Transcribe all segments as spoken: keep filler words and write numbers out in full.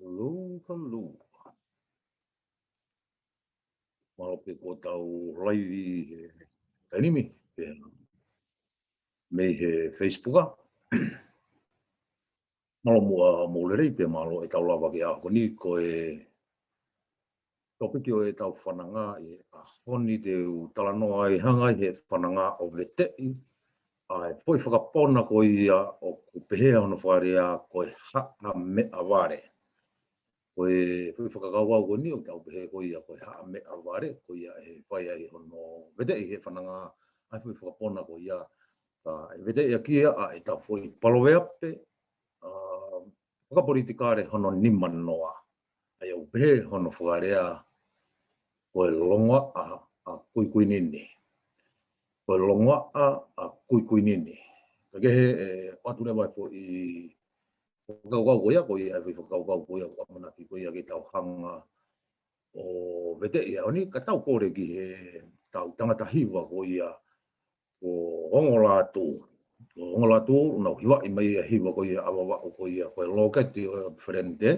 Hello, hello. Mālō pē ko ʻetau laivi he taimi ni, pea mei he Facebook. Mālō muʻa mo e lelei pea mālō ʻetau lava ki he ʻaho ni, ko e topiki ʻo ʻetau fananga ʻi he ʻaho ni te u talanoa ai, hanga ʻi he fananga ʻo veteʻi ʻa e foʻi fakapona ko ia ʻoku pehē hono fakalea ko e haʻa meʻavale. Ko e foʻi fakakaukau ko eni ʻoku tau pehē ko ia ko e haʻa meʻavale, ko ia ʻe fai ai hono veteʻi he fananga ʻa e foʻi fakapona ko ia. Ka ʻe veteʻi ʻaki ia ʻa ʻetau foʻi paloveape, ʻa, fakapolitikale hono nimanoa. ʻA ia ʻoku pehē hono fakalea ko e longoaʻa ʻa Kuikuinini. Ko e longoaʻa ʻa Kuikuinini. Ka kehe ʻe ʻoatu leva e foʻi fakakaukau ko ia, ko ia e foʻi fakakaukau ko ia ʻoku ʻamanaki ko ia ke tau hanga ʻo veteʻi he ʻaho ni, ka tau kole ki he tau tangata hiva ko ia ko Ongo Lātū. Ko Ongo Lātū, naʻa nau hivaʻi mai ʻa e hiva ko ia ʻa Vavaʻu ko ia ko e Lōkete ʻo e ʻOtu Feleni Tē.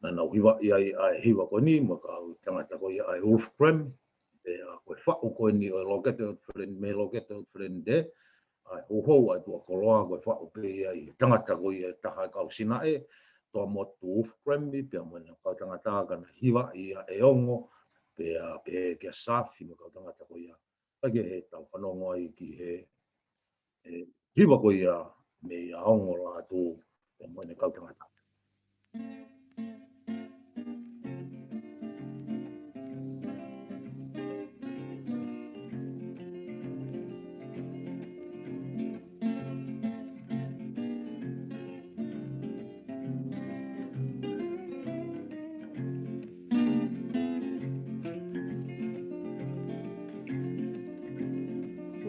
Naʻa nau hivaʻi ai ʻa e hiva ko eni mo e kau tangata ko ia ʻa e Wolfgram. Pea ko e faʻu ko eni ʻo e Lōkete ʻo e ʻOtu Feleni, mei he Lōkete ʻo e ʻOtu Feleni Tē, ʻa e Houhou ʻa e Tuʻa Koloa, ko e faʻu pē ia ʻi he tangata ko ia ʻe taha e kau Sinaʻe, Toamotu Wolfgram, pea mo ʻene kau tangata ka naʻe hivaʻi ia ʻe Ongo, pea pehē kia Safi mo e kau tangata ko ia. Ka kehe tau fanongo ai ki he, he hiva ko ia meia Ongo Lātū pea mo ʻene kau tangata.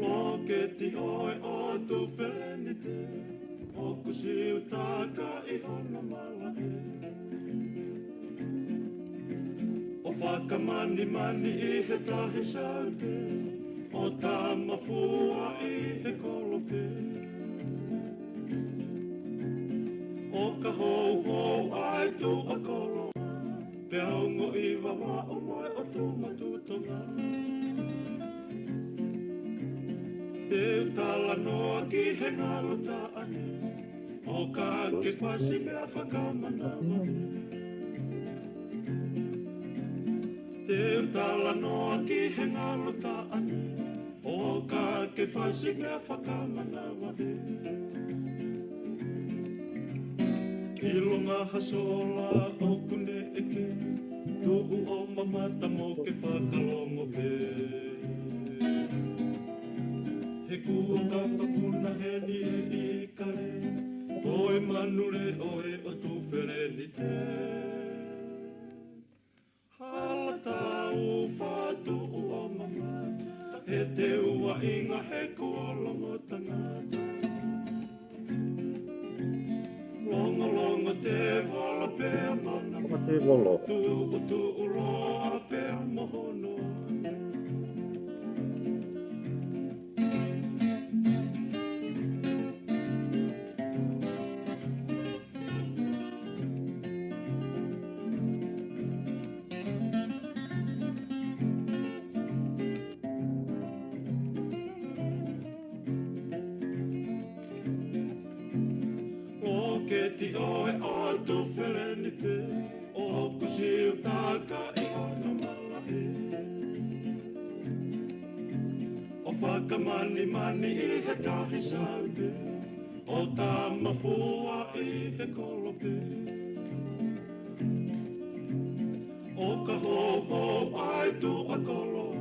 Lōkete ʻo e ʻOtu Feleni Tē, ʻoku siutaka ʻi hono malaʻe. ʻO fakamanimani ʻi he Tahi Saute, ʻo tamafua ʻi he kolope. ʻO ka houhou ʻa e Tuʻa Koloa, pea ongo ʻi Vavaʻu mo e ʻOtu Motu Tonga. Te u talanoa ki he ngalo taʻane, ʻo ka ke fasi meʻa fakamanavahē. Te u talanoa ki he ngalo taʻane, ʻo ka ke fasi meʻa fakamanavahē. ʻIlonga ha sola ʻoku ne ʻeke, tuʻu ʻo mamata mo ke fakalongo pē. He kuo ka pakuna heni e ʻikale, ko e manule ʻo e ʻOtu Feleni Tē. Hala tau fatu ua mama, he te ua inga he kuo longo tangata. Longolongo te vola pea mana. Longolongo te vola. Tuʻu tuʻu loa pea mohono. Lōkete ʻo e ʻOtu Feleni Tē, ʻoku siutaka ʻi hono malaʻe. ʻO fakamanimani ʻi he Tahi Saute, ʻo tamafua ʻi he kolope. ʻO ka houhou ʻa e Tuʻa Koloa,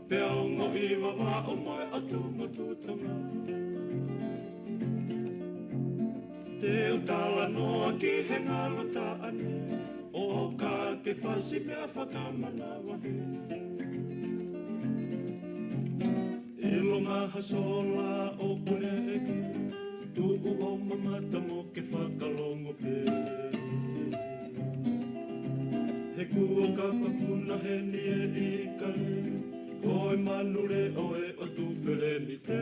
pea ongo ʻi Vavaʻu mo e ʻOtu Motu Tonga. Te u talanoa ki he ngalo taʻane, ʻo ka ke fasi meʻa fakamanavahē. ʻIlonga ha sola ʻoku ne ʻeke, tuʻu ʻo mamata mo ke fakalongo pē. He kuo ka pakuna heni e ʻikale, ko e manule ʻo e ʻOtu Feleni Tē.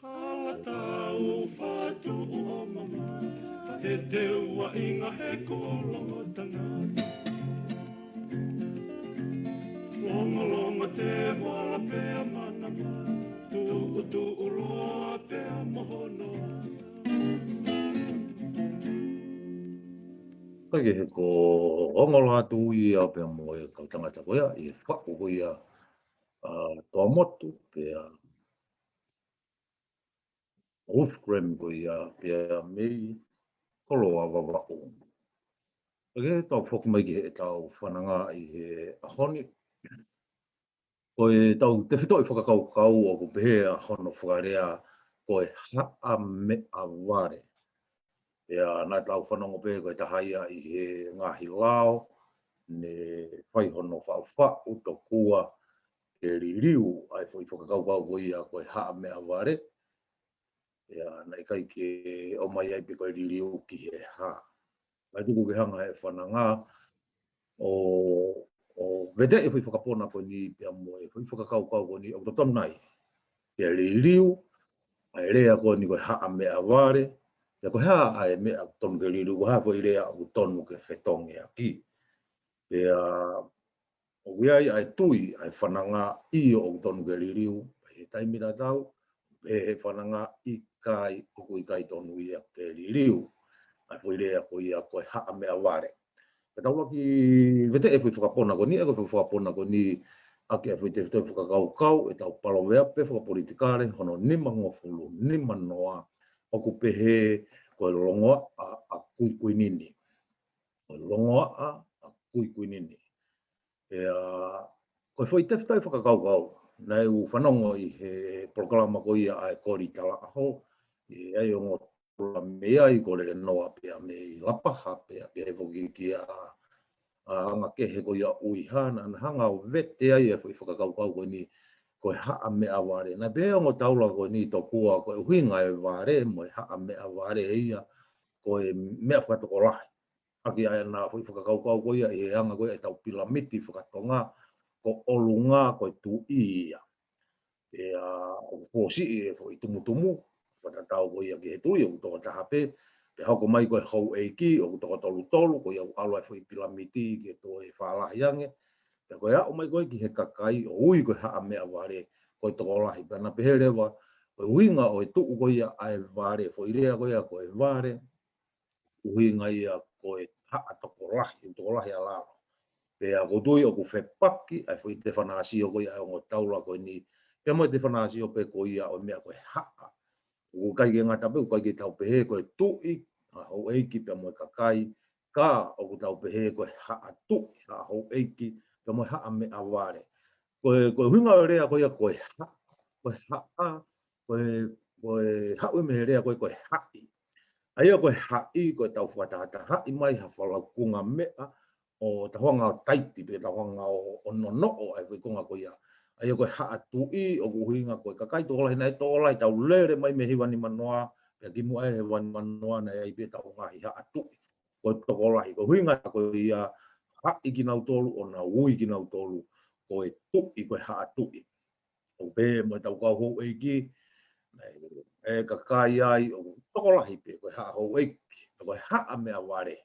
Hala tau fatu ua mama, Te uaʻinga he kolongo tangata. Longolongo te hola pea manama. Tuʻutuʻu loa pea mohono. Kae kehe ko Ongoloa Tui ia pea mo e kau tangata ko ia, ʻi he faʻu ko ia, ʻa Toamotu, pea Wolfgram ko ia, pea mei Koloa Vavaʻu. Kae kehe tau foki mai ki heʻetau fananga ʻi he ʻaho ni. Ko ʻetau tefitoʻi fakakaukau ʻoku pehē ʻa hono fakalea ko e haʻa meʻavale. Pea naʻa tau fanongo pē ko e taha ia ʻi he ngaahi lao, ne fai hono faʻufaʻu tokua ke liliu ʻa e foʻi fakakaukau ko ia ko e haʻa meʻavale. Pea naʻe ʻikai ke ʻomai ai pē ko e liliu ki he hā. Kae tuku ke hanga he fananga ʻo, ʻo veteʻi e foʻi fakapona ko eni pea mo e foʻi fakakaukau ko eni ʻoku totonu nai ke liliu ʻa e lea ko eni ko e haʻa meʻavale, pea ko e hā ʻa e meʻa ʻoku tonu ke liliu, ko e hā foʻi lea ʻoku tonu ke fetongi ʻaki. Pea ʻoku ʻi ai ʻa e tui, ʻa e fananga ʻio ʻoku tonu ke liliu, ʻi he taimi tatau, pea he fananga ʻikai, ʻoku ʻikai tonu ia ke liliu ʻa e foʻi lea ko ia ko e haʻa meʻavale. Pea tau laki veteʻi e foʻi fakapona ko eni, ʻa e foʻi fakapona ko eni ʻaki ʻa e foʻi tefitoʻi fakakaukau, ʻetau paloveape fakapolitikale hono nimangofulu nimanoa, ʻoku pehē ko e longoaʻa ʻa Kuikuinini. Ko e longoaʻa ʻa Kuikuinini. Pea ko e foʻi tefitoʻi fakakaukau, naʻá ku fanongo ʻi he polokalama ko ia ʻa e Koli Talaʻaho, ʻi ai ongo tula mei ai ko Lelenoa pea mei Lapaha pea, pea ʻi ai foki kia, ʻa, Angakehe ko ia ʻUiha, naʻá na hanga ʻo vete ai e foʻi fakakaukau ko eni ko e haʻa meʻavale. Naʻe pehē ongo taula ko eni tokua ko e ʻuhinga e vale mo e haʻa meʻavale ia ko e meʻa fakatokolahi. ʻAki ai ʻena foʻi fakakaukau ko ia ʻi he anga ko ia ʻetau pilamiti fakatonga, ko ʻolunga ko e tuʻi ia. Pea ʻoku fōsiʻi e foʻi tumutumu fakatatau ko ia ki he tuʻi, ʻoku tokotaha pē, pea hoko mai ko e houʻeiki, ʻoku toko tolutolu, ko ia ʻoku ʻalu ai e foʻi pilamiti ke toe fālahi ange. Pea ko e aʻu mai ko ē ki he kakai, ʻo ui ko e haʻa meʻavale, ko e tokolahi. Pea naʻe pehē leva, ko e ʻuhinga ʻo e tuʻu ko ia ʻa e vale, foʻi lea ko ia ko e vale, ʻuhinga ia ko e haʻa tokolahi, tokolahi ʻa lalo. Pea ʻoku tui ʻoku fepaki ʻa e foʻi tefanasio ko ia ʻa e ongo taula ko eni pea mo e tefanasio pē ko ia ʻo e meʻa ko e haʻa. ʻOku ʻikai ke ngata pē, ʻoku ʻikai ke tau pehē ko e tuʻi ʻa houʻeiki pea mo e kakai, ka ʻoku tau pehē ko e haʻa tuʻi, haʻa houʻeiki pea mo e haʻa meʻavale. Ko e, ko e ʻuhinga ʻo e lea ko ia ko e haʻa, ko e haʻa, ko e, ko e haʻu ia mei he lea ko e, ko e haʻi. ʻA ia ko e haʻi, ko ʻetau fakatahatahaʻi mai ha fakalaukunga meʻa ʻo tau hanga ʻo taiti pe tau hanga ʻo, ʻo nonoʻo ʻa e foʻi konga ko ia. ʻA ia ko e haʻa tuʻi, ʻoku ʻuhinga ko e kakai tokolahi naʻe tokolahi, tau lele mai mei he hiva nimanoa, pea kimuʻa he hiva nimanoa naʻe ʻi ai pē ʻetau ngaahi haʻa tuʻi. Ko e tokolahi, ko e ʻuhinga ko ia, haʻi kinautolu ʻo na ui kinautolu ko e tuʻi, ko e haʻa tuʻi. ʻOku pehē mo ʻetau kau houʻeiki, ʻe kakai ai, ʻoku tokolahi pē, ko e haʻa houʻeiki, ko e haʻa meʻavale,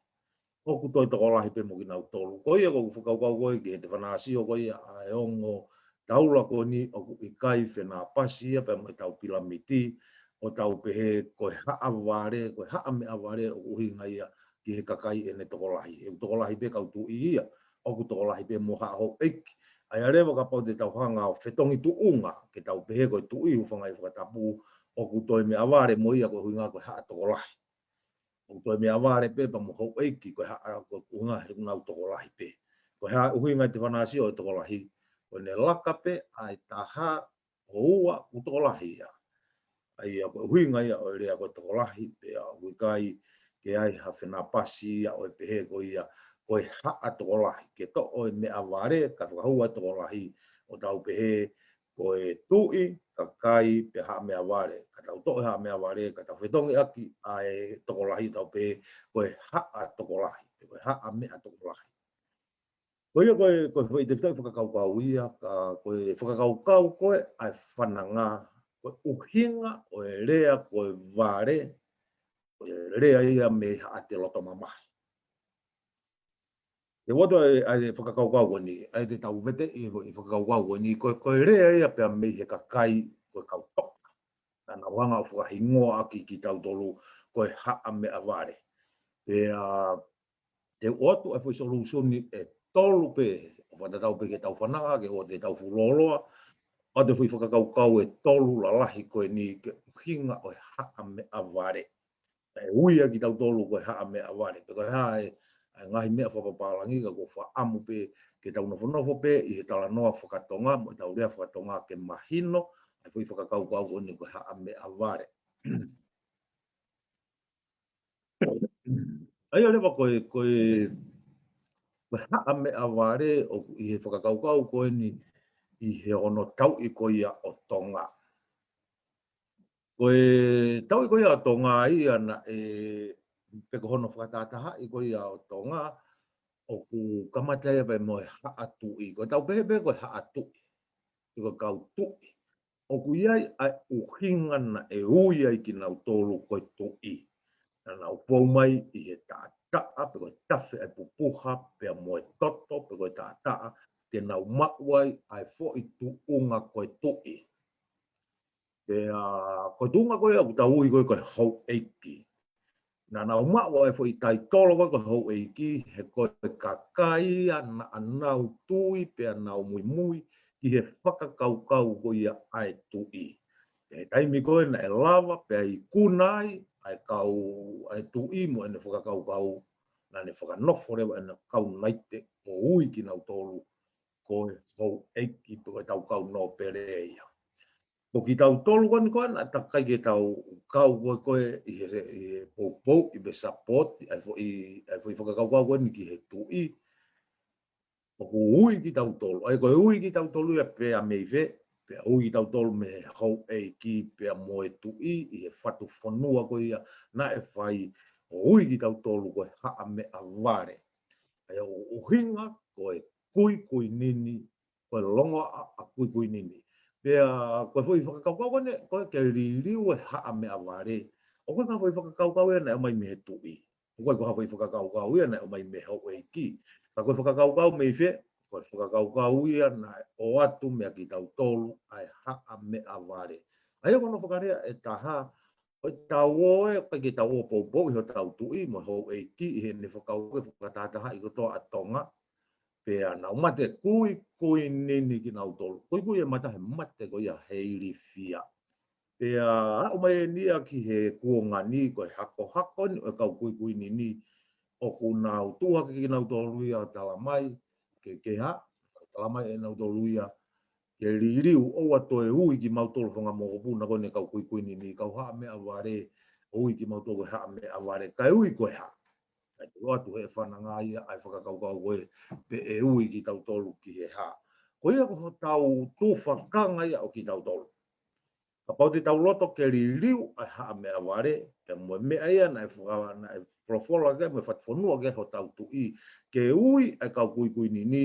ʻoku toe tokolahi pē mo kinautolu. Ko ia ko ʻeku fakakaukau ko ē ki he tefanasio ko ia ʻa e ongo taula ko eni, ʻoku ʻikai fenāpasi ia pea mo ʻetau pilamiti, ʻo tau pehē ko e haʻa vale, ko e haʻa meʻavale, ʻoku ʻuhinga ia ki he kakai ʻene tokolahi. ʻOku tokolahi pē kau tuʻi ia, ʻoku tokolahi pē mo haʻa houʻeiki. ʻA ia leva kapau te tau hanga ʻo fetongi tuʻunga, ke tau pehē ko e tuʻi, hūfanga he fakatapu, ʻoku toe meʻavale mo ia, ko e ʻuhinga ko e haʻa tokolahi. ʻOku toe meʻavale pē pea mo houʻeiki, ko e haʻa, ko e ʻuhinga he ʻoku nau tokolahi pē. Ko e hā e ʻuhinga e tefanasio ʻo e tokolahi? Ko ʻene laka pē ʻa e taha, ʻo ua, ʻoku tokolahi ia. ʻA ia ko e ʻuhinga ia ʻo e lea ko e tokolahi, pea ʻoku ʻikai ke ʻi ai ha fenāpasi ia ʻo e pehē ko ia ko e haʻa tokolahi. Ke toʻo e meʻavale, kae fakahū ʻa e tokolahi, ʻo tau pehē ko e tuʻi, kakai, pea haʻa meʻavale. Ka tau toʻo e haʻa meʻavale, ka tau fetongi ʻaki ʻa e tokolahi, tau pehē ko e haʻa tokolahi, pe ko e haʻa meʻatokolahi. Ko ia ko e, ko e foʻi tefitoʻi fakakaukau ia, ka ko e fakakaukau ko ē ʻa e fananga, ko e ʻuhinga ʻo e lea ko e vale, Ko e lea ia mei Haʻate Loto Mamahi. Te u ʻoatu ʻa e, ʻa e fakakaukau ko eni, ʻa e te tau vete ʻi he fakakaukau ko eni, ko, ko e lea ia pea mei he kakai, ko e kau toka. Naʻa nau hanga ʻo fakahingoa ʻaki kitautolu, ko e Haʻa Meʻavale. Pea, te u ʻoatu ʻa e foʻi solution ʻe tolu pē, ʻo fakatatau pē ke tau fananga, ke ʻoua te tau fuʻu lōloa, ʻoatu e foʻi fakakaukau ʻe tolu lalahi ko eni ke ʻuhinga ʻo e Haʻa Meʻavale. ʻE ui ʻa kitautolu ko e Haʻa Meʻavale. Pe ko e hā e, ʻa e ngaahi meʻa fakapapālangi ka ko e fakaʻamu pē ke tau nofonofo pē ʻi he talanoa fakatonga, mo ʻetau lea fakatonga ke mahino, ʻa e foʻi fakakaukau ko eni ko e Haʻa Meʻavale. ʻA ia leva ko e, ko e, ko e Haʻa Meʻavale ʻoku ʻi he fakakaukau ko eni ʻi he hono tauʻi ko ia ʻo Tonga. Ko e tauʻi ko ia ʻo Tonga ia naʻe, pe ko hono fakatahatahaʻi ko ia ʻo Tonga, ʻoku kamata ia pē mo e Haʻa Tuʻi. Ko e tau pehē pē ko e Haʻa Tuʻi. Pe ko e kau tuʻi. ʻOku ʻi ai ʻa e ʻuhinga naʻe ui ai kinautolu ko e tuʻi. Naʻa nau pou mai ʻi he taʻataʻa, pe ko e tafe ʻa e pupuha, pea mo e toto, pe ko e taʻataʻa, ke nau maʻu ai ʻa e foʻi tuʻunga ko e tuʻi. Pea, ko e tuʻunga ko ia ʻoku tau ui ko e, ko e houʻeiki. Naʻa nau maʻu ʻa e foʻi taitolo ko e, ko e houʻeiki, he ko e kakai ia naʻa nau tui pea nau muimui ki he fakakaukau ko ia ʻa e tuʻi. He taimi ko ē naʻe lava pea ikuna ai ʻa e kau, ʻa e tuʻi mo ʻene fakakaukau, naʻa ne fakanofo leva ʻene kau naite ʻo ui kinautolu ko e houʻeiki pe ko e tau kau nōpele ia. Ko kitautolu ko eni ko ē naʻa ta ʻikai ke tau kau ko ē ko ē ʻi he, ʻi he poupou ʻi he support ʻa e foʻi, ʻa e foʻi fakakaukau ko eni ki he tuʻi. ʻOku ui kitautolu, ʻa ia ko e ui kitautolu ia pea mei fē, pea ui kitautolu mei he houʻeiki pea mo e tuʻi ʻi he fatu fonua ko ia naʻe fai ʻo ui kitautolu ko e Haʻa Meʻavale. ʻA ia ʻoku ʻuhinga ko e kuikuinini, ko e longoaʻa ʻa kuikuinini. Pea ko e foʻi fakakaukau ko eni, ko e ke liliu e Haʻa Meʻavale. ʻOku ʻikai ko ha foʻi fakakaukau ia naʻe ʻomai mei he tuʻi. ʻOku ʻikai ko ha foʻi fakakaukau ia naʻe ʻomai mei he houʻeiki. Ka ko e fakakaukau mei fē, ko e fakakaukau ia naʻe ʻoatu meia kitautolu ʻa e Haʻa Meʻavale. ʻA ia ko hono fakalea ʻe taha, ko e tau ō ē, ʻikai ke tau ō poupou ʻi hotau tuʻi mo e houʻeiki ʻi heʻene fakau ke fakatahatahaʻi kotoa ʻa Tonga. Pea nau mate kuikuinini kinautolu. Kuikui e mata he mate ko ia he ilifia. Pea aʻu mai eni ia ki he kuonga ni ko e hakohako ni ʻo e kau kuikuinini ʻoku nau tuʻu hake kinautolu ia ʻo talamai, ke, ke hā, talamai ʻe nautolu ia, ke liliu ʻoua toe ui kimautolu fanga mokopuna ko eni kau kuikuinini, kau Haʻa Meʻavale, ʻo ui kimautolu ko e Haʻa Meʻavale, kae ui ko e hā. Kae tuʻu atu he fananga ia ʻa e fakakaukau ko ē, pe ʻe ui kitautolu ki he hā. Ko ia ko hotau tufakanga ia ʻo kitautolu. Kapau te tau loto ke liliu ʻa e Haʻa Meʻavale, pea mo e meʻa ia naʻe faka-, naʻe folofola ki ai mo e fatu fonua ki ai hotau tuʻi, ke ui ʻa e kau kuikuinini,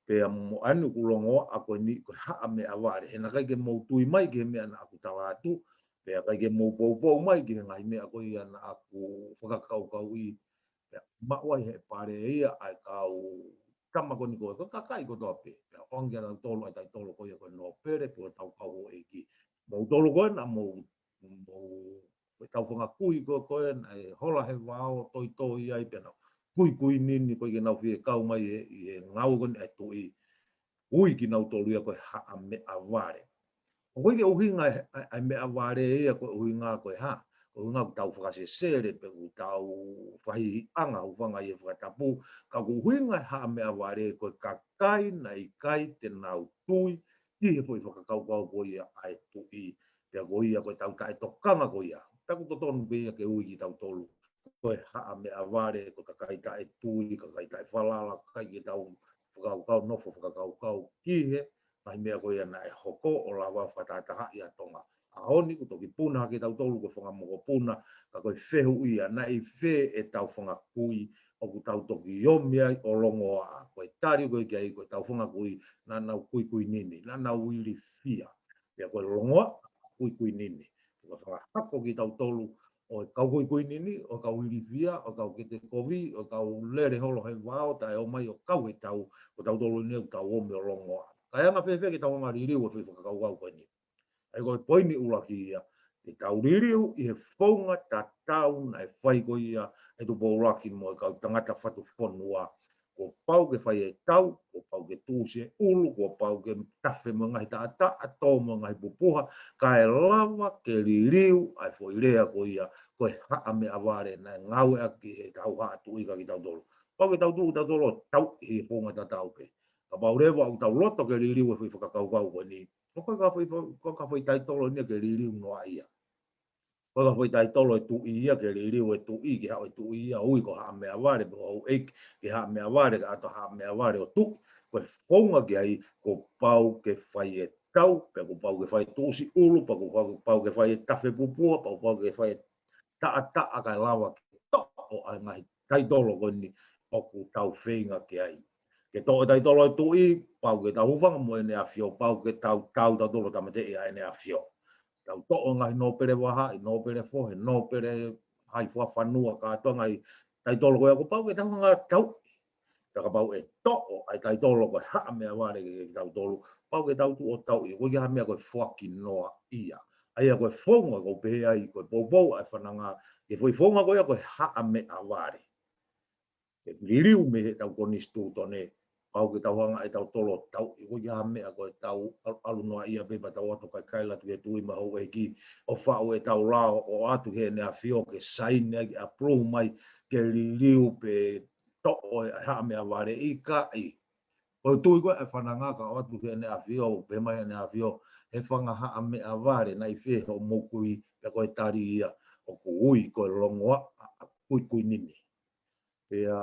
pea mo ʻa eni ʻoku longoaʻa ko eni ko e Haʻa Meʻavale. He naʻe ʻikai ke mou tui mai ki he meʻa naʻa ku tala atu, pea ʻikai ke mou poupou mai ki he ngaahi meʻa ko ia naʻa ku fakakaukauʻi, pea maʻu ai he pale ia ʻa e kau tama ko eni ko ē, ko e kakai kotoa pē. Pea ʻoange kia nautolu ʻa e taitolo ko ia ko e nōpele, pe ko e tau kau houʻeiki. Moutolu ko ē naʻa mou, mou, ko e tau fanga kui ko, ko ē naʻe hola he vao, toitoi ai pea nau kuikuinini ko ē ke nau fie kau mai ʻi he, ʻi he ngāue ko eni ʻa e tuʻi. Ui kinautolu ia ko e Haʻa Meʻavale. ʻOku ʻikai ke ʻuhinga e, ʻa e, ʻa e Meʻavale ia ko e ʻuhinga ko e hā. Ko e ʻuhinga ʻoku tau fakasesele pe ʻoku tau fahiʻanga hūfanga ʻi he fakatapu. Ka ko e ʻuhinga e Haʻa Meʻavale ko e kakai naʻe ʻikai te nau tui ki he foʻi fakakaukau ko ia ʻa e tuʻi. Pea ko ia ko e tau taʻetokanga ko ia. Pea ʻoku totonu pē ia ke ui kitautolu ko e Haʻa Meʻavale, ko e kakai taʻetui, kakai taʻefalala, kakai ke tau fakakaukau, nofo fakakaukau ki he ngaahi meʻa ko ia naʻe hoko ʻo lava fakatahatahaʻi ʻa Tonga. ʻAho ni ʻoku toki puna hake tautolu ko e fanga mokopuna, ka ko e fehuʻi ia naʻe ʻi fē ʻetau fanga kui ʻoku tau toki omi ai ʻo longoaʻa. Ko e tali ko ē ki ai ko ʻetau fanga kui naʻa nau kuikuinini, naʻa nau ilifia. Pea ko e longoaʻa kuikuinini. Ko e fanga hako kitautolu ʻo e kau kuikuinini, ʻo e kau ilifia, ʻo e kau ketekovi, ʻo e kau lele holo he vao, taʻe ō mai ʻo kau he tau, ko tautolu eni ʻoku tau ō mai ʻo longoaʻa. Ka ʻe anga fēfē ke tau hanga ʻo liliu e foʻi fakakaukau ko eni? ʻA ia ko e poini ʻuluaki ia, ke tau liliu ʻi he founga tatau naʻe fai ko ia ʻe Tupou ʻUluaki mo e kau tangata fatu fonua. Kuo pau ke fai e tau, kuo pau ke tuʻusi e ʻulu, kuo pau ke tafe mo e ngaahi taʻataʻa, tō mo e ngaahi pupuha, kae lava ke liliu ʻa e foʻi lea ko ia, ko e haʻa meʻavale naʻe ngāueʻaki ʻe he tau haʻa tuʻi kia kitautolu. Pau ke tau tuʻu tautolu ʻo tauʻi he founga tatau pē. Kapau leva ʻoku tau loto ke liliu e foʻi fakakaukau ko eni, ʻoku ʻikai ko ha foʻi, ʻikai ko ha foʻi taitolo eni ia ke liliu noa ia. ʻIkai ko ha foʻi taitolo ʻo e tuʻi ia ke liliu e tuʻi, ke haʻu e tuʻi ia ʻo ui ko haʻa meʻavale, pe ko houʻeiki ke haʻa meʻavale, kae ʻatu haʻa meʻavale ʻo tuʻi. Ko e founga ki ai, kuo pau ke fai e tau, pea kuo pau ke fai e tuʻusi ʻulu, pea kuo pau, pau ke fai e tafe pupuha, pea kuo pau ke fai e taʻataʻa kae lava ke toʻo ʻa e ngaahi taitolo ko eni ʻoku tau feinga ki ai. Ke toʻo e taitolo ʻo e tuʻi, pau ke tau hūfanga mo ʻEne ʻAfio, pau ke tau tau tautolu ʻo tāmateʻi ʻa ʻEne ʻAfio. Tau toʻo e ngaahi nōpele vahaʻi, nōpele fohe, nōpele hai fakafanua, kātoa e ngaahi taitolo ko ia kuo pau ke tau hanga ʻo tauʻi. Pea kapau ʻe toʻo ʻa e taitolo ko e haʻa meʻavale kia kitautolu, pau ke tau tuʻu ʻo tauʻi, ʻoku ʻikai ha meʻa ko e foaki noa ia. ʻA ia ko e founga ʻoku ou pehē ai, ko e poupou ʻa e fananga ki he foʻi founga ko ia ko e haʻa meʻavale. Ke liliu mei heʻetau konisitūtone, pau ke tau hanga ʻe tautolu ʻo tauʻi, ʻoku ʻikai ha meʻa ko e tau ʻalu, ʻalu noa ia pē pea tau ō atu ʻo kai, kaila atu ki he tuʻi mo e houʻeiki, ʻo faʻu ʻetau lao ʻo ʻoatu ki heʻene ʻAfio ke saini ai, ke approve mai, ke liliu pe toʻo e haʻa meʻavale, ʻikai. Ko e tui ko ē ʻa e fananga ka ō atu ki heʻene ʻAfio, pehē mai ʻEne ʻAfio, he fanga haʻa meʻavale, naʻe ʻi fē hoʻomou kui? Pea ko e tali ia, ʻoku ui ko e longoaʻa ʻa Kuikuinini. Pea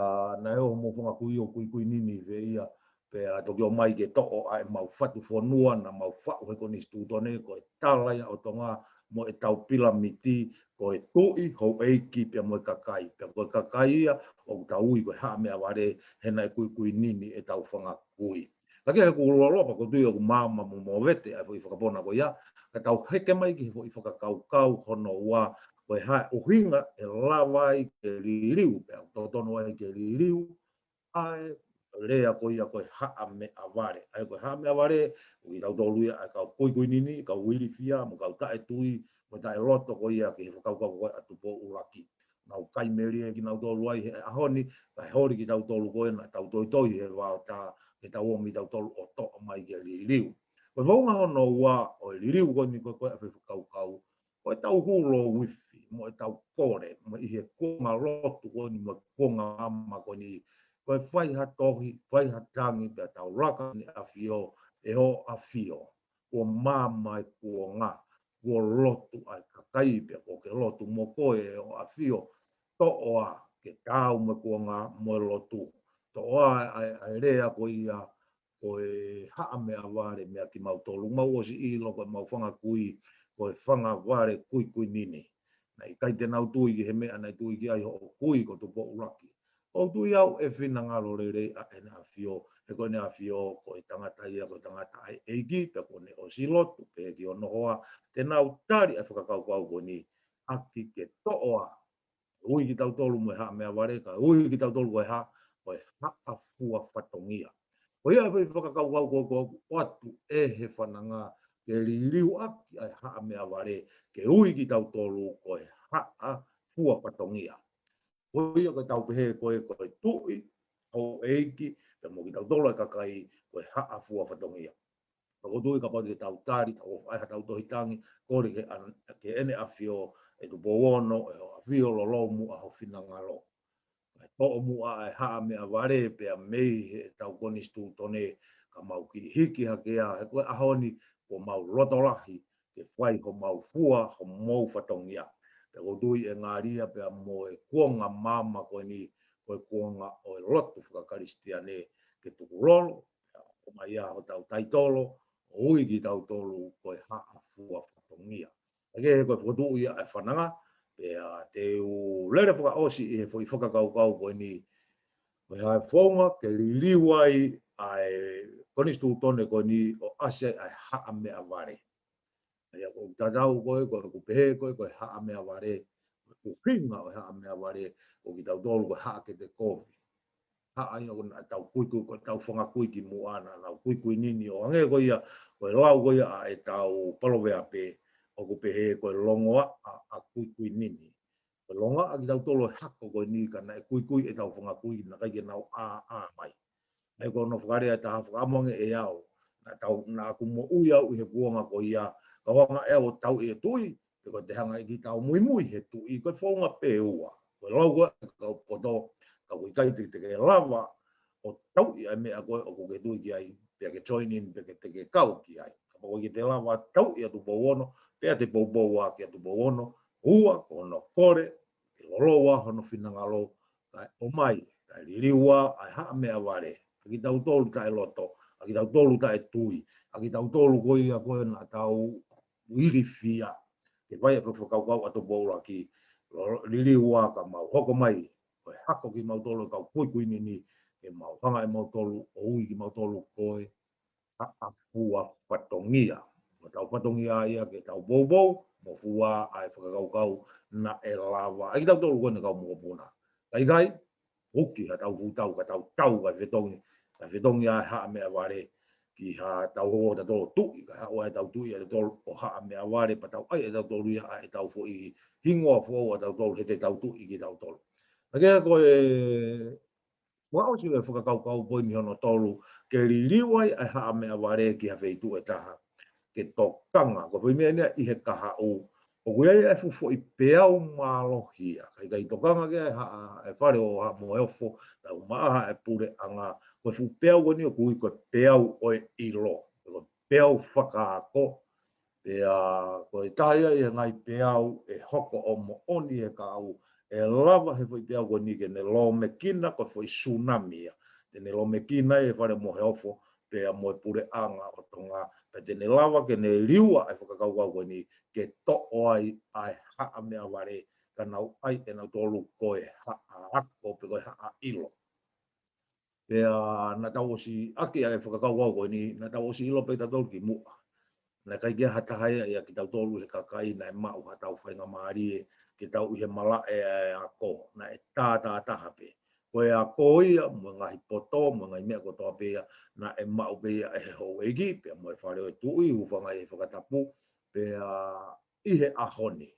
naʻe ō homou fanga kui ʻo Kuikuinini ʻi fē ia, pea toki ō mai ke toʻo ʻa ʻemau fatu fonua naʻa mau faʻu he konisitūtone, ko e tala ia ʻo Tonga mo ʻetau pilamiti, ko e tuʻi, houʻeiki, pea mo e kakai. Pea ko e kakai ia ʻoku tau ui ko e haʻa meʻavale, he naʻe Kuikuinini ʻetau fanga kui. Ka ke he kuo lolopa, ʻoku ou tui ʻoku maama mo movete ʻa e foʻi fakapona ko ia, ka tau heke mai ki he foʻi fakakaukau hono ua, ko e hā e ʻuhinga ʻe lava ai ke liliu, pea totonu ai ke liliu ʻa e lea ko ia ko e haʻa meʻavale. ʻA ia ko e haʻa meʻavale, ʻoku kitautolu ia ʻa e kau Kuikuinini, kau ilifia, mo e kau taʻetui, mo e taʻeloto ko ia ki he fakakaukau ko ē ʻa Tupou ʻUluaki. Nau kai melie kinautolu ai he ʻaho ni, kae holi kitautolu ko ē naʻa tau toitoi he vaotā, ke tau ō mai tautolu ʻo toʻo mai ke liliu. Ko e founga hono ua ʻo e liliu ko eni ko ē ko ē ʻa e foʻi fakakaukau, ko ʻetau hū louifi, mo ʻetau kole, mo ʻi he kuonga lotu ko eni, mo e kuonga maama ko eni, ko e fai ha tohi, fai ha tangi, pea tau laka ʻEne ʻAfio, ʻe Hoʻo ʻAfio, kuo maama e kuonga, kuo lotu ʻa e kakai, pea kuo ke lotu mo koe ʻe Hoʻo ʻAfio, toʻo ā ke taau mo e kuonga mo e lotu. Toʻo ā ʻa e, ʻa e lea ko ia, ko e haʻa meʻavale meia kimautolu. Mau ʻosi ʻilo ko ʻemau fanga kui, ko e fanga vale Kuikuinini. Naʻe ʻikai te nau tui ki he meʻa naʻe tui ki ai hoʻo kui ko Tupou ʻUluaki. ʻOku ou tui au ʻe finangalo lelei ʻa ʻEne ʻAfio, he ko ʻEne ʻAfio ko e tangata ia, ko e tangata ʻa e ʻEiki, pea kuo ne ʻosi lotu, pea ki hono hoa, te nau tali ʻa e fakakaukau ko eni, ʻaki ke toʻo ā, ui kitautolu mo e haʻa meʻavale, kae ui kitautolu ko e hā, ko e haʻa fua fatongia. Ko ia e foʻi fakakaukau ko ē ʻoku ʻoatu ʻe he fananga ke liliu ʻaki ʻa e haʻa meʻavale, ke ui kitautolu ko e haʻa fua fatongia. Ko ia ko ʻetau pehē ko ē ko e tuʻi, houʻeiki, pea mo kitautolu ʻa e kakai ko e haʻa fua fatongia. Pea ʻoku ou tui kapau te tau tali, tau ʻai haʻatau tohi tangi, kole ki he ʻEne ʻAfio, ʻe Tupou Ono, ʻe Hoʻo ʻAfio, lolou muʻa ho finangalo. Kae toʻo muʻa ʻa e haʻa meʻavale pea mei heʻetau konisitūtone, ka mau kiʻi hiki hake ā, he ko e ʻaho ni kuo mau loto lahi ke fai homau fua, homou fatongia. Pea ʻoku ou tui ʻe ngali ia pea mo e kuonga maama ko eni, ko e kuonga ʻo e lotu fakakalisitiane, ke tukulolo, pea ʻomai ā hotau taitolo, ʻo ui kitautolu ko e haʻa fua fatongia. Ka ke he ko e fokotuʻu ia ʻa e fananga, pea te u lele fakaʻosi ʻi he foʻi fakakaukau ko eni, ko e hā e founga ke liliu ai ʻa e konisitūtone ko eni ʻo ʻasi ai ʻa e haʻa meʻavale. ʻA ia ʻoku tatau ko ē, ko ʻeku pehē ko ē, ko e haʻa meʻavale, ko ʻuhinga ʻo e haʻa meʻavale ʻo kitautolu ko e haʻa kete kovi. Haʻa ia ʻoku naʻa tau kuikui, ko ʻetau fanga kui kimuʻa naʻa nau kuikui nini ʻo hangē ko ia, ko e lau ko ia ʻa ʻetau paloveape, ʻoku pehē ko e longoaʻa ʻa kuikui nini. Ko e longoaʻa kitautolu ʻo e hako ko eni ka naʻe kuikui ʻetau fanga kui naʻe ʻikai ke nau ʻāʻā mai. He ko hono fakalea ʻe taha, fakaʻamu ange ʻe au, naʻa tau, naʻa ku moʻui au ʻi he kuonga ko ia, ka ʻoku hanga ʻe au ʻo tauʻi e tuʻi, pe ko e te hanga ʻe kita ʻo muimui he tuʻi, ko e founga pē ua. Ko e lau ko ē ʻa e kau poto, ka ʻoku ʻikai te, te ke lava ʻo tauʻi ʻa e meʻa ko ē ʻoku ke tui ki ai, pea ke join in, pea ke te ke kau ki ai. Kapau ʻoku ʻikai te ke lava tauʻi ʻa Tupou Ono, pea te poupou ʻa ki ʻa Tupou Ono, ua, ko hono kole, ke loloa hono finangalo, kae ʻomai, kae liliu ʻa e haʻa meʻavale, ʻa kitautolu taʻeloto, ʻa kitautolu taʻetui, ʻa kitautolu ko ia ko ē naʻa tau ilifia. Ke fai ʻa e fakakaukau ʻa Tupou ʻUluaki, lo-, liliu ʻa ka mau hoko mai, ko e hako kimautolu ʻe kau kuikui nini, ke mau hanga ʻe mautolu ʻo ui kimautolu ko e haʻa fua fatongia. Ko ʻetau fatongia ia ke tau poupou, mo fua ʻa e fakakaukau naʻe lava ʻe kitautolu ko eni kau mokopuna. Ka ʻikai, huki ha tau fuʻu tau, ka tau tau, ka fetongi, ka fetongi ʻa e haʻa meʻavale ki ha tau hoko ʻa tautolu tuʻi, ka haʻu ʻa e tau tuʻi ʻa tautolu ʻo haʻa meʻavale, pea tau ʻai ʻe tautolu ia ʻa ʻetau foʻi hingoa foʻou ʻa tautolu, he te tau tuʻi kitautolu. Ka ko e, ua ʻosi e fakakaukau poini hono tolu, ke liliu ai ʻa e haʻa meʻavale ki ha feituʻu ʻe taha, ke tokanga, ko e foʻi meʻa ʻeni ʻi he kahaʻu, ʻoku ʻi ai e fuʻu foʻi peau mālohi ia, ka ʻikai tokanga ki ai ʻa e haʻa, ʻa e Fale ʻo Haʻa Moheofo, tau maʻaha e puleʻanga, ko e fuʻu peau ko eni ʻoku ui ko e peau ʻo e ʻilo, ko e peau fakaako, pea ko e taha ia ʻi he ngaahi peau ʻe hoko ʻo moʻoni he kahaʻu, ʻe lava he foʻi peau ko eni ke ne lōmekina ko e foʻi sunami ia, te ne lōmekina e Fale Moheofo, pea mo e puleʻanga ʻo Tonga, pea te ne lava ke ne liua e fakakaukau ko eni ke toʻo ai ʻa e haʻa meʻavale, ka nau ʻai ʻe nautolu ko e haʻa ako pe ko e haʻa ʻilo. Pea naʻa tau ʻosi ʻaki ʻa e fakakaukau ko eni, naʻa tau ʻosi ʻilo pē tautolu kimuʻa. Naʻe ʻikai ke ʻi ai ha taha ia ʻia kitautolu he kakai naʻe maʻu ha tau faingamālie ke tau ʻi he malaʻe ʻa e ako, naʻe tātātaha pē. Ko e ako ia, mo e ngaahi poto, mo e ngaahi meʻa kotoa pē ia, naʻe maʻu pē ia ʻe he houʻeiki, pea mo e fale ʻo e tuʻi, hūfanga ʻi he fakatapu, pea ʻi he ʻaho ni.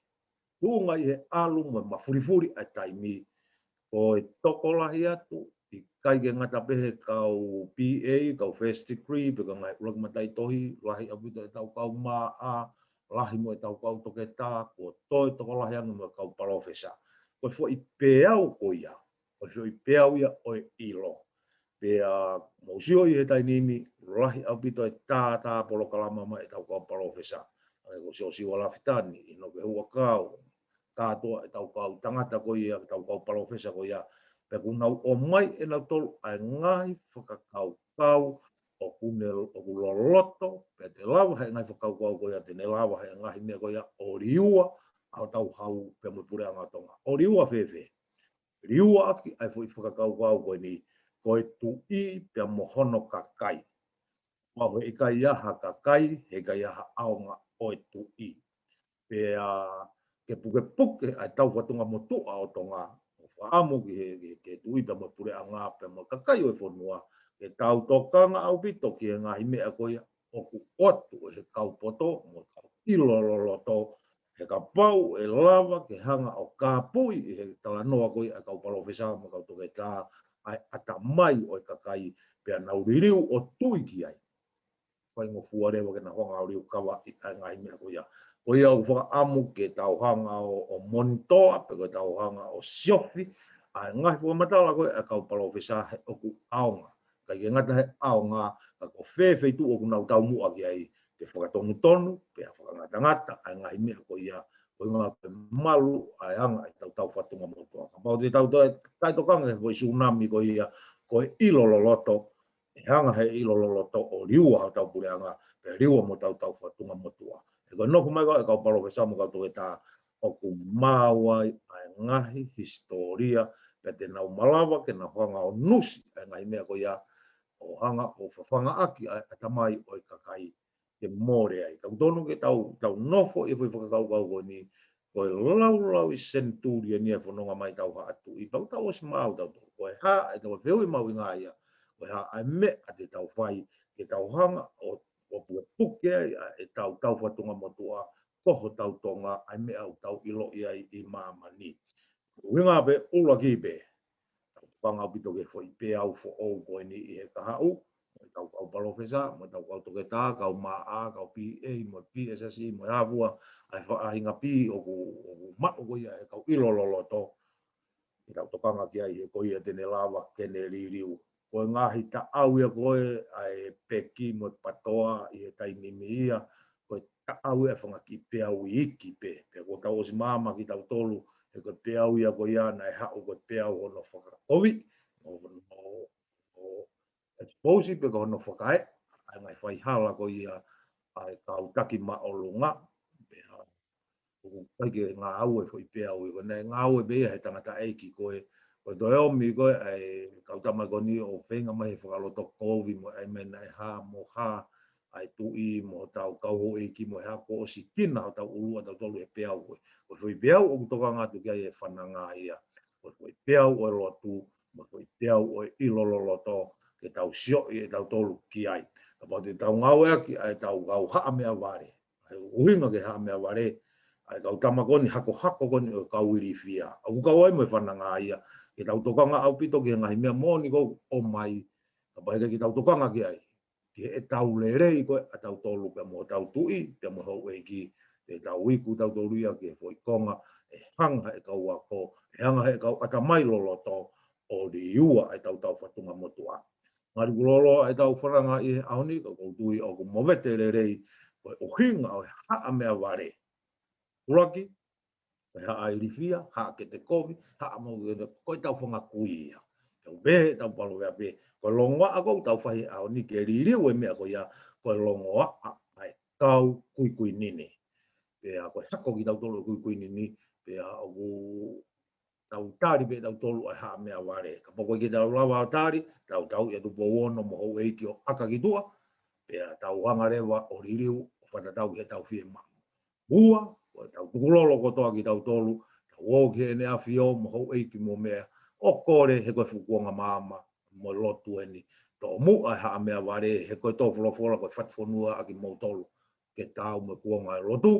Tuʻunga ʻi he ʻalu mo e mafulifuli ʻa e taimi, ko e tokolahi atu, ʻikai ke ngata pē he kau B A, kau first degree, pe ko e ngaahi ʻuluaki mataʻitohi, lahi ʻaupito ʻetau kau M A, lahi mo ʻetau kau toketā, kuo toe tokolahi ange mo e kau palōfesa. Ko e foʻi peau ko ia, ko e foʻi peau ia ʻo e ʻilo. Pea mou sio ʻi he taimi ni, lahi ʻaupito e tātā polokalama mai ʻetau kau palōfesa. ʻA ia ko Siosiua Lafitani, ʻInoke Huʻakau, kātoa ʻetau kau tangata ko ia, ʻetau kau palōfesa ko ia. Pea kuo nau ʻomai ʻe nautolu ʻa e ngaahi fakakaukau ʻoku ne, ʻoku loloto, pea te lava he ngaahi fakakaukau ko ia, te ne lava he ngaahi meʻa ko ia ʻo liua ʻa hotau hau pea mo e puleʻanga ʻo Tonga. ʻO liua fēfē? Liua ʻaki ʻa e foʻi fakakaukau ko eni, ko e tuʻi pea mo hono kakai. Pau he ʻikai ʻi ai ha kakai, he ʻikai ʻi ai ha ʻaonga ʻo e tuʻi. Pea ke pukepuke ʻa e tau fatunga motuʻa ʻo Tonga, ʻo fakaʻamu ki he, ki he, ki he tuʻi pea mo e puleʻanga pea mo e kakai ʻo e fonua, ke tau tokanga ʻaupito ki he ngaahi meʻa ko ia ʻoku ʻoatu ʻe he kau poto mo e kau ʻilo loloto, he kapau ʻe lava ke hanga ʻo kāpui ʻi he talanoa ko ia ʻa e kau palōfesa mo e kau toketā ʻa e ʻatamai ʻo e kakai pea nau liliu ʻo tui ki ai. Faingofua leva ke nau hanga ʻo liukavaʻi ʻa e ngaahi meʻa ko ia. Ko ia ʻoku fakaʻamu ke tau hanga ʻo, ʻo monitoa, pe ko e tau hanga ʻo siofi ʻa e ngaahi fakamatala ko ia ʻa e kau palōfesa he ʻoku ʻaonga. ʻIkai ke ngata he ʻaonga, ka ko fē feituʻu ʻoku nau taumuʻa ki ai, ke fakatonutonu, pea fakangatangata ʻa e ngaahi meʻa ko ia, ko e ngaahi ko e malu ʻa e anga ʻetau tau fatunga motuʻa. Kapau te tau toe taʻetokanga he foʻi sunami ko ia, ko e ʻilo loloto, ʻe hanga he ʻilo loloto ʻo liua hotau puleʻanga, pea liua mo hotau tau fatunga motuʻa. He ko e nofo mai ko ē ʻa e kau palōfesa mo e kau toketā, ʻoku maau ai ʻa e ngaahi hisitōlia, pea te nau malava ke nau hanga ʻo nusi ʻa e ngaahi meʻa ko ia, ʻo hanga ʻo fafangaʻaki ʻa e ʻatamai ʻo e kakai ke mole ai. Ka ʻoku totonu ke tau, tau nofo ʻi he foʻi fakakaukau ko eni, ko e laulau ʻi he senituli eni ʻa e fononga mai ʻetau haʻa tuʻi, pea ʻoku tau ʻosi maʻu tautolu. Ko e hā ʻetau fehuʻi mahuʻinga ia, ko e hā ʻa e meʻa te tau fai ke tau hanga ʻo, ʻo pukepuke ai ʻa ʻetau taufatunga motuʻa, ko hotau Tonga, ʻa e meʻa ʻoku tau ʻiloʻi ai ʻi māmani. ʻUhinga pē, ʻuluaki pē, tau tokanga ʻaupito ki he foʻi peau foʻou ko eni ʻi he kahaʻu, mo ʻetau kau palōfesa, mo ʻetau kau toketā, kau M A, kau P A, mo e P S C, mo e hā fua ʻa e faʻahinga pī ʻoku, ʻoku maʻu ko ia ʻe he kau ʻilo loloto. Ke tau tokanga ki ai he ko ia te ne lava ke ne liliu. Ko e ngaahi taʻau ia ko ē ʻa e peki mo e patoa ʻi he taimi ni ia, ko e taʻau ia ʻa e fanga kiʻi peau iiki pē. Pea kuo tau ʻosi maama kitautolu, he ko e peau ia ko ia naʻe haʻu ko e peau hono fakakovi, hono, hono expose pē ko hono fakaeʻa ʻa e ngaahi faihala ko ia ʻa e kau taki māʻolunga. Pea ʻoku ʻikai ke ngāue foʻi peau ia ko ē, naʻe ngāue pē ia he tangataʻeiki ko ē, ko e toe ʻomi ko ē ʻa e kau tama ko eni ʻo feinga mai he fakaloto kovi mo e ʻai mai naʻe hā mo hā ʻa e tuʻi mo hotau kau houʻeiki mo e hā, kuo ʻosi kina hotau ʻulu ʻatautolu he peau ko ē. Ko e foʻi peau ʻoku tokanga atu ki ai e fananga ia, ko e foʻi peau ʻo e lotu, mo e foʻi peau ʻo e ʻilo loloto, ke tau sioʻi ʻe tautolu ki ai. Kapau te tau ngāueʻaki ʻa ʻetau kau haʻa meʻavale, ʻa e ʻuhinga ki he haʻa meʻavale, ʻa e kau tama ko eni hakohako ko eni ʻo e kau ilifia, ʻoku kau ai mo e fananga ia, ke tau tokanga ʻaupito ki he ngaahi meʻa moʻoni ʻoku ʻomai, kapau heʻikai ke tau tokanga ki ai, ki heʻetau lelei ko ē ʻatautolu pea mo hotau tuʻi, pea mo e houʻeiki, te tau iku tautolu ia ki he foʻi konga ʻe hanga ʻe he kau ako, ʻe hanga ʻe he kau ʻatamai loloto ʻo liliu ʻa ʻetau taufatunga motuʻa. Ngali kuo loloa ʻetau fananga ʻi he ʻaho ni, ka ʻoku ou tui ʻoku movete lelei ko e ʻuhinga ʻo e haʻa meʻavale. ʻUluaki, ko e haʻa ilifia, haʻa kete kovi, haʻa mau kete, ko ʻetau fanga kui ia. Tau pehē, tau palōveape, ko e longoaʻa ʻoku tau fai he ʻaho ni ke liliu e meʻa ko ia, ko e longoaʻa ʻa e kau kuikuinini. Pea ko e hako kitautolu ʻo e kuikuinini, pea ʻoku tau tali pē tautolu ʻa e haʻa meʻavale. Kapau ʻoku ʻikai ke tau lava ʻo tali, tau tauʻi ʻa Tupou Ono mo houʻeiki ʻo ʻaka ki tuʻa, pea tau hanga leva ʻo liliu ʻo fakatatau ki heʻetau fiemaʻu. Ua, ko ʻetau tukulolo kotoa kitautolu, tau ō ki heʻene ʻAfio mo houʻeiki mo meʻa, ʻo kole he ko e fuʻu kuonga maama mo e lotu eni. Tomuʻa e haʻa meʻavale, he ko e tō folofola ko e fatu fonua ʻa kimoutolu ke taau mo e kuonga ʻo e lotu,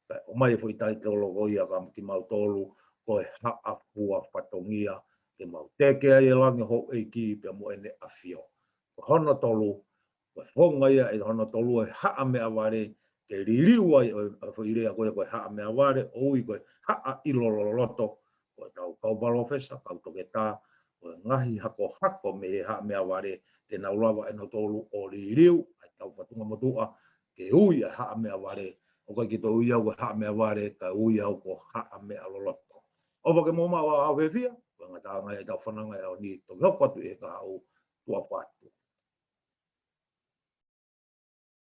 kae ʻomai e foʻi taitolo ko ia kia kimautolu, ko e haʻa fua fatongia, ke mau teke ai e langi ʻo houʻeiki pea mo ʻene ʻAfio. Ko hono tolu, ko e founga ia ʻe hono tolu ʻo e haʻa meʻavale, ke liliu ai ʻo, ʻo e foʻi lea ko ia ko e haʻa meʻavale, ʻo ui ko e haʻa ʻilo loloto, ko ʻetau kau palōfesa, kau toketā, ko e ngaahi hakohako mei he haʻa meʻavale, te nau lava ʻe nautolu ʻo liliu ʻa e taufatunga motuʻa, ke ui ʻa e haʻa meʻavale, ʻoku ʻikai ke toe ui au ko e haʻa meʻavale, kae ui au ko haʻa meʻaloloto. ʻOfa ke mou maʻu ʻaho fiefia, ko e ngataʻanga ia ʻetau fananga he ʻaho ni, toki hoko atu ʻi he kahaʻu, tuʻa ʻofa atu.